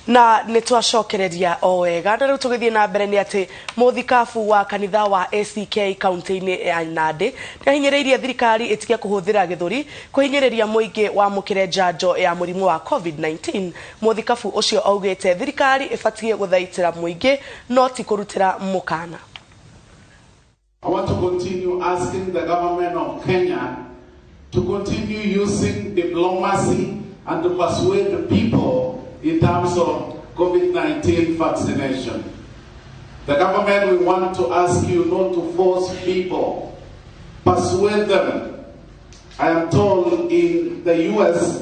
Na nĩ twacokereria o wega, na rĩu tũgĩthiĩ na mbere nĩ atĩ mũthikabu wa kanitha wa ACK kaunti-inĩ ya Nandĩ nĩ ahinyĩrĩirie thirikari ĩtige kũhũthĩra gĩthũri kũhinyĩrĩria mũingĩ wamũkĩre njanjo ya mũrimũ wa COVID-19. Mũthikabu ũcio augĩte thirikari ĩbatiĩ gũthaitĩra mũingĩ no ti kũrutĩra mũkana. I want to continue asking the government of Kenya to continue using diplomacy and to persuade the people in terms of COVID-19 vaccination. The government, we want to ask you not to force people, persuade them. I am told in the US,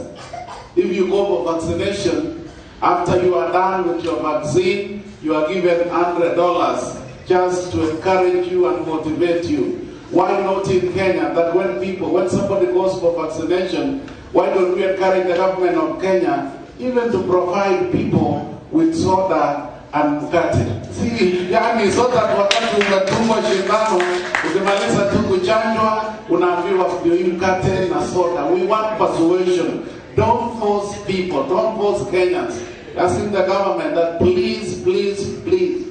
if you go for vaccination, after you are done with your vaccine, you are given $100 just to encourage you and motivate you. Why not in Kenya, that when somebody goes for vaccination, why don't we encourage the government of Kenya even to provide people with soda and mkate? Si, yani soda wakati unadungwa sindano, ukimaliza tu kuchanjwa, unaambiwa ndio hii mkate na soda. We want persuasion. Don't force people, don't force Kenyans. Asking the government that please, please, please,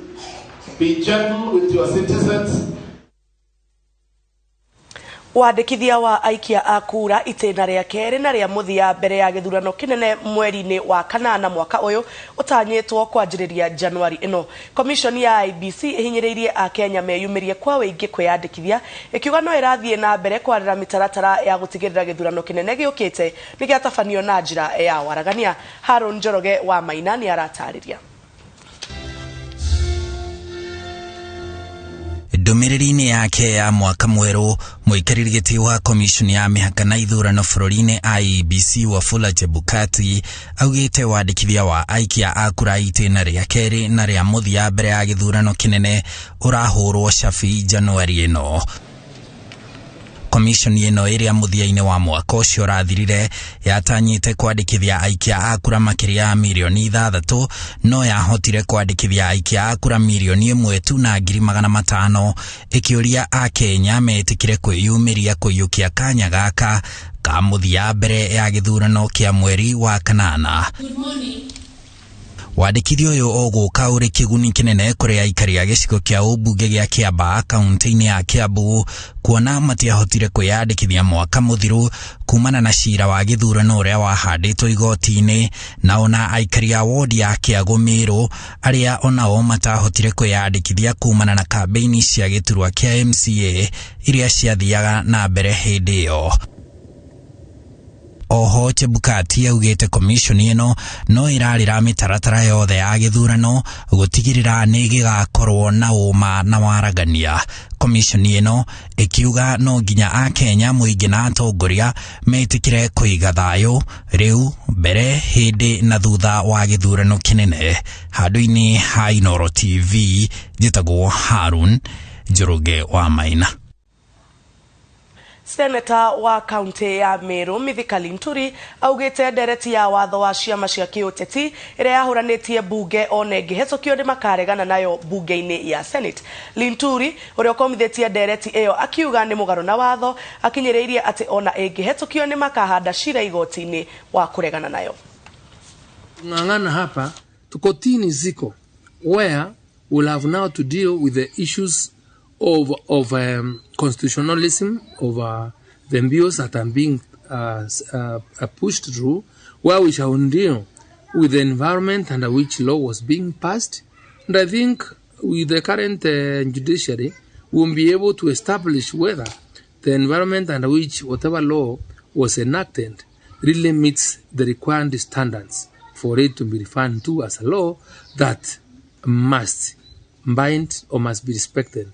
be gentle with your citizens. Wandĩkithia wa aikia a kura itĩna rĩa kerĩ na rĩa mũthia mbere ya gĩthurano kĩnene mweri-inĩ wa kanana mwaka ũyũ ũtanyĩtwo kwanjĩrĩria Januari ĩno. Commission ya IEBC ĩhinyĩrĩirie akenya meyumĩrie kwa wĩingĩ kwĩyandĩkithia, ĩkiuga no ĩrathiĩ na mbere kwarĩra mĩtaratara ya gũtigĩrĩra gĩthurano kĩnene gĩũkĩte nĩ gĩatabanio na njĩra ya waragania. Haron Njoroge wa Maina nĩ aratarĩria. Ndũmĩrĩri-inĩ yake ya mwaka mwerũ, mũikarĩri gĩtĩ wa Commission ya mĩhaka na ithurano bũrũri-inĩ IEBC Wafula Chebukati augĩte wandĩkithia wa aikia a kura itĩna rĩa kerĩ na rĩa mũthia mbere ya gĩthurano kĩnene ũrahũrwo cabi Januari ĩno. Commission ĩno ĩrĩa mũthia-inĩ wa mwaka ũcio ũrathirire yatanyĩte kwandĩkithia aikia a kura makĩria ya mirioni 6 no yahotire kwandĩkithia aikia a kura mirioni 1 tu na ngiri magana matano, ĩkĩũria akenya metĩkĩre kwĩyumĩria kũiyũkia kanya gaka ka mũthia mbere ya gĩthurano kĩa mweri wa kanana. Wandĩkithia ũyũ ũgũka ũrĩ kĩguni kĩnene kũrĩ aikari a gĩcigo kĩa ũmbunge gĩa Kĩambaa kaunti-inĩ ya Kiambu, kuona matiahotire kwĩyandĩkithia mwaka mũthiru kumana na cira wa gĩthurano ũrĩa wahandĩtwo igoti-inĩ, na ona aikari a wodi ya Kĩagũ Mĩrũ arĩa onao matahotire kwĩyandĩkithia kumana na kambĩini cia gĩturwa kĩa MCA iria ciathiaga na mbere hĩndĩ ĩyo. Oho Chebukati augĩte commission ĩno no ĩrarĩra mĩtaratara yothe ya gĩthurano gũtigĩrĩra nĩ gĩgakorwo na ũma na waragania. Commission ĩno ĩkiuga no nginya akenya mũingĩ na atongoria metĩkĩre kũiga thayũ rĩu mbere, hĩndĩ na thutha wa gĩthurano kĩnene. Handũ-inĩ ha Inooro TV, njĩtagwo Harun Njoroge wa Maina. Seneta wa kaunti ya Meru Mithika Linturi augĩte ndereti ya watho wa ciama cia kĩũteti ĩrĩa yahũranĩtie mbunge ona ĩngĩhetũkio nĩ makaregana nayo mbunge-inĩ ya Senate. Linturi ũrĩa ũkomithĩtie ndereti ĩyo akiuga nĩ mũgarũ na watho, akinyĩrĩirie atĩ ona ĩngĩhetũkio nĩ makahanda cira igoti-inĩ wa kũregana nayo. Ng'ang'ana hapa kotini ziko where we'll have now to deal with the issues of constitutionalism, of the bills that are being pushed through, where we shall deal with the environment under which law was being passed. And I think with the current judiciary, we will be able to establish whether the environment under which whatever law was enacted really meets the required standards for it to be referred to as a law that must bind or must be respected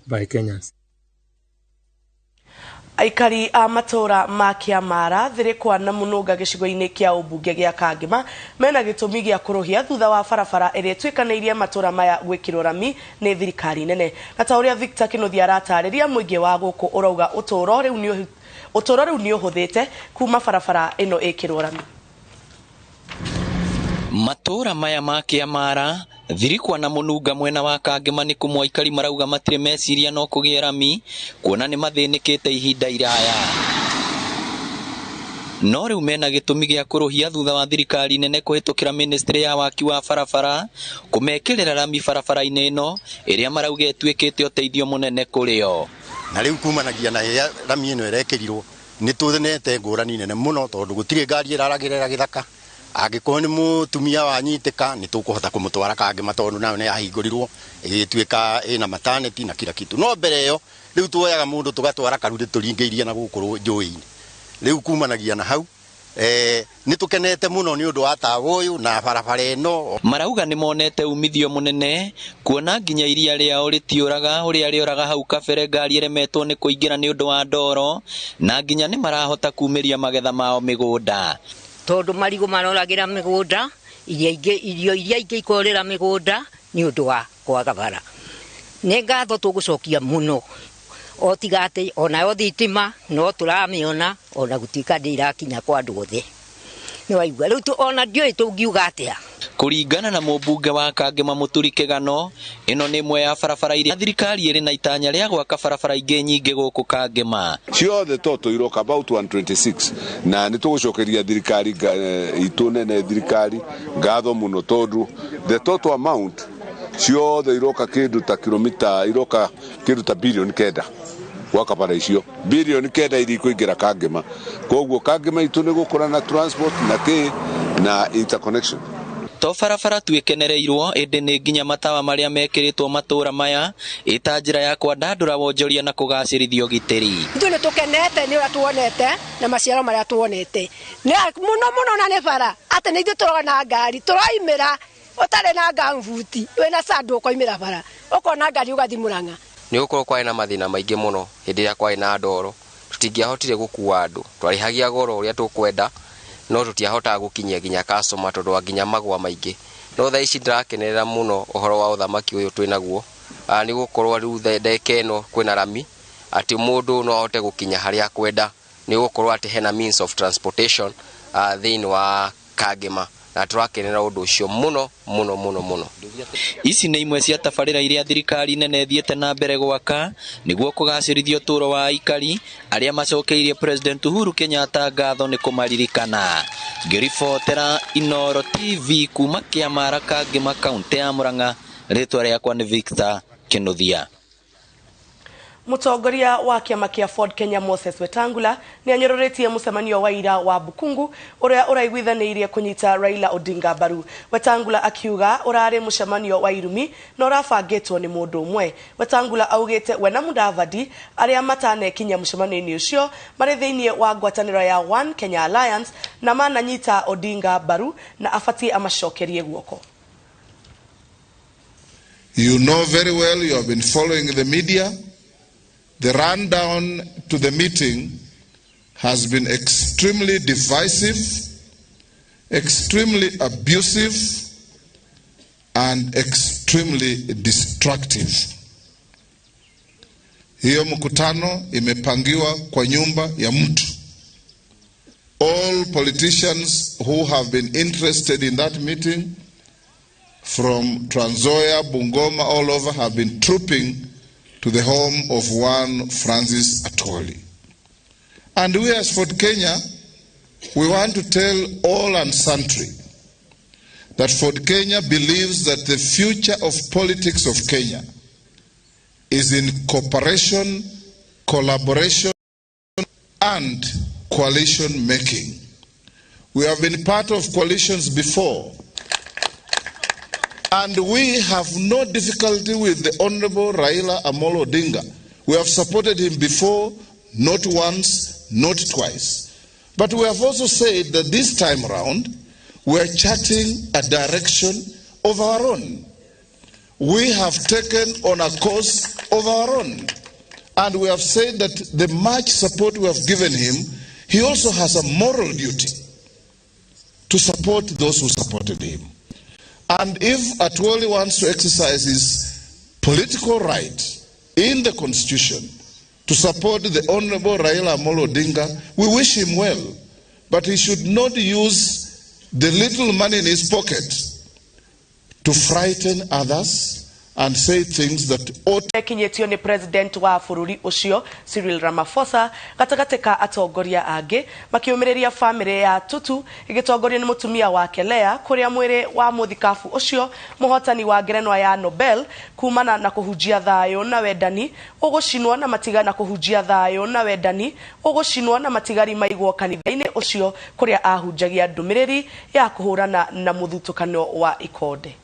by Kenyans. Aikari a matũra ma Kĩamara Thirikwa na Mũnũnga gĩcigo-inĩ kĩa ũmbunge gĩa Kangema mena gĩtũmi gĩa kũrũhia thutha wa barabara ĩrĩa ĩtuĩkanĩirie matũra maya gwĩkĩrwo rami nĩ thirikari nene. Na ta ũrĩa Victor Kĩnuthia aratarĩria, mũingĩ wa gũkũ ũrauga ũtũũro rĩu nĩ ũhũthĩte kuma barabara ĩno ĩkĩrwo rami. Matũra maya ma Kĩamara Thirikwa na Mũnunga mwena wa Kangema nĩ kũmwe aikari marauga matirĩ meciria no kũgĩa rami kuona nĩ mathĩnĩkĩte ihinda iraya. No rĩu mena gĩtũmi gĩa kũrũhia thutha wa thirikari nene kũhĩtũkĩra ministry ya waki wa barabara kũmekĩrĩra rami barabara-inĩ ĩno ĩrĩa marauga ĩtuĩkĩte ũteithio mũnene kũrĩ o. Na rĩu kumanagia na rĩrĩa rami ĩno ĩrekĩrirwo nĩ tuonete ngũrani nene mũno tondũ gũtirĩ ngari ĩraragĩrĩra gĩthaka. Angĩkorwo nĩ mũtumia wanyitĩka nĩ tũkũhota kũmũtwara Kangema tondũ nayo nĩ yahingũrirwo ĩgĩtuĩka ĩna maternity na kila kitu. No mbere ĩyo rĩu tuoyaga mũndũ tũgatwara Karurĩ tũringĩirie na gũkũ njũĩ-inĩ. Rĩu kumanagia na hau nĩ tũkenete mũno nĩ ũndũ wa tawa ũyũ na barabara ĩno. Marauga nĩ monete umithio mũnene kuona nginya iria rĩao rĩtiũraga ũrĩa rĩoraga hau kabere ngari ĩremetwo nĩ kũingĩra nĩ ũndũ wa ndoro, na nginya nĩ marahota kumĩria magetha mao mĩgũnda. Tondũ marigũ maroragĩra mĩgũnda, irio iria ingĩ ikorĩra mĩgũnda nĩ ũndũ wa kwaga bara. Nĩ ngatho tũgũcokia mũno o tiga atĩ onayo thitima no tũramĩona ona gũtuĩka ndĩrakinya kwa andũ othe. Nĩ waigua rĩu ona ndiũĩ tũngiuga atĩa. Kũringana na mũmbunge wa Kangema Mũturi Kĩgano, ĩno nĩ ĩmwe ya barabara iria thirikari ĩrĩ na itanya rĩa gwaka barabara ingĩ nyingĩ gũkũ Kangema. Ciothe toto iroka about 126 na nĩ tũgũcokeria thirikari itũ nene thirikari ngatho mũno tondũ the total amount ciothe iroka kĩndũ ta kilomita iroka kĩndũ ta bilioni 9 gwaka bara icio bilioni 9 iria ikũingĩra Kangema. Koguo Kangema itũ nĩ gũkũra na transport na kĩ na interconnection. To barabara tu ĩkenereirwo ĩndĩ nĩ nginya matawa marĩa mekĩrĩtwo matũra maya ĩta njĩra ya kwandandũra wonjoria na kũgacĩrithia ũgitĩri. Ithuĩ nĩ tũkenete nĩ ũrĩa tuonete na maciaro marĩa tuonete mũno mũno, na nĩ bara atĩ nĩ ithuĩ tũrona ngari tũraimĩra ũtarĩ na ngambuti wĩna sandũ ũkoimĩra bara ũkona ngari ũgathiĩ Mũrang'a. Nĩ gũkorwo kwarĩ na mathĩna maingĩ mũno hĩndĩ ĩrĩa kwarĩ na ndoro, tũtingĩahotire gũkua andũ, twarĩhagia goro ũrĩa tũkwenda no tũtiahotaga gũkinyia nginya customer tondũ wa nginya magwa maingĩ. No thaa ici ndĩrakenerera mũno ũhoro wa ũthamaki ũyũ twĩnaguo, nĩ gũkorwo rĩu ndeka ĩno kwĩna rami atĩ mũndũ no ahote gũkinya harĩa akwenda, nĩ gũkorwo atĩ hena means of transportation thĩinĩ wa Kangema, na tũrakenera ũndũ ũcio mũno mũno mũno mũno. Ici nĩ imwe cia tabarĩra iria thirikari nene ĩthiĩte na mbere gwaka nĩguo kũgacĩrithia ũtũũro wa aikari arĩa macokeirie President Uhuru Kenyatta ngatho nĩ kũmaririkana. Ngĩribotera Inooro TV kuma Kĩamara Kangema kaunti ya Murang'a, rĩtwa rĩakwa nĩ Victor Kĩnuthia. Mũtongoria wa kĩama kĩa Ford Kenya Moses Wetangula nĩ anyororetie mũcemanio wa ira wa Bukungu ũrĩa ũraiguithanĩirie kũnyita Raila Odinga mbaru. Wetangula akiuga ũrarĩ mũcemanio wa irumi na ũrabangĩtwo nĩ mũndũ ũmwe. Wetangula augĩte we na Mudavadi arĩa matanekinya mũcemanio-inĩ ũcio marĩ thĩinĩ wa ngwatanĩro ya One Kenya Alliance na mananyita Odinga mbaru na abatie amacokerie guoko. You know very well, you have been following the media. The rundown to the meeting has been extremely divisive, extremely abusive, and extremely destructive. Hiyo mkutano imepangiwa kwa nyumba ya mtu. All politicians who have been interested in that meeting from Trans Nzoia, Bungoma, all over have been trooping to the home of one Francis Atwoli. And we as Ford Kenya, we want to tell all and sundry that Ford Kenya believes that the future of politics of Kenya is in cooperation, collaboration, and coalition making. We have been part of coalitions before, and we have no difficulty with the Honorable Raila Amolo Odinga. We have supported him before, not once, not twice. But we have also said that this time round, we are charting a direction of our own. We have taken on a course of our own. And we have said that the much support we have given him, he also has a moral duty to support those who supported him. And if Atwoli wants to exercise his political right in the Constitution to support the Honorable Raila Amolo Odinga, we wish him well. But he should not use the little money in his pocket to frighten others And say things that ought Ekinyĩtio nĩ president wa bũrũri ũcio Cyril Ramaphosa gatagatĩ ka atongoria angĩ, makĩũmĩrĩria bamĩrĩ ya Tutu ĩgĩtongorio nĩ mũtumia wake Lea, kũrĩa mwĩrĩ wa mũthikabu ũcio mũhotani wa ngerenwa ya Nobel kumana na kũhunjia thayũ na wendani ũgũcinwo na matiga na kũhunjia thayũ na wendani ũgũcinwo na matigari maigwo kanitha-inĩ ũcio kũrĩa ahunjagia ndũmĩrĩri ya kũhũrana na mũthutũkanio wa ikonde.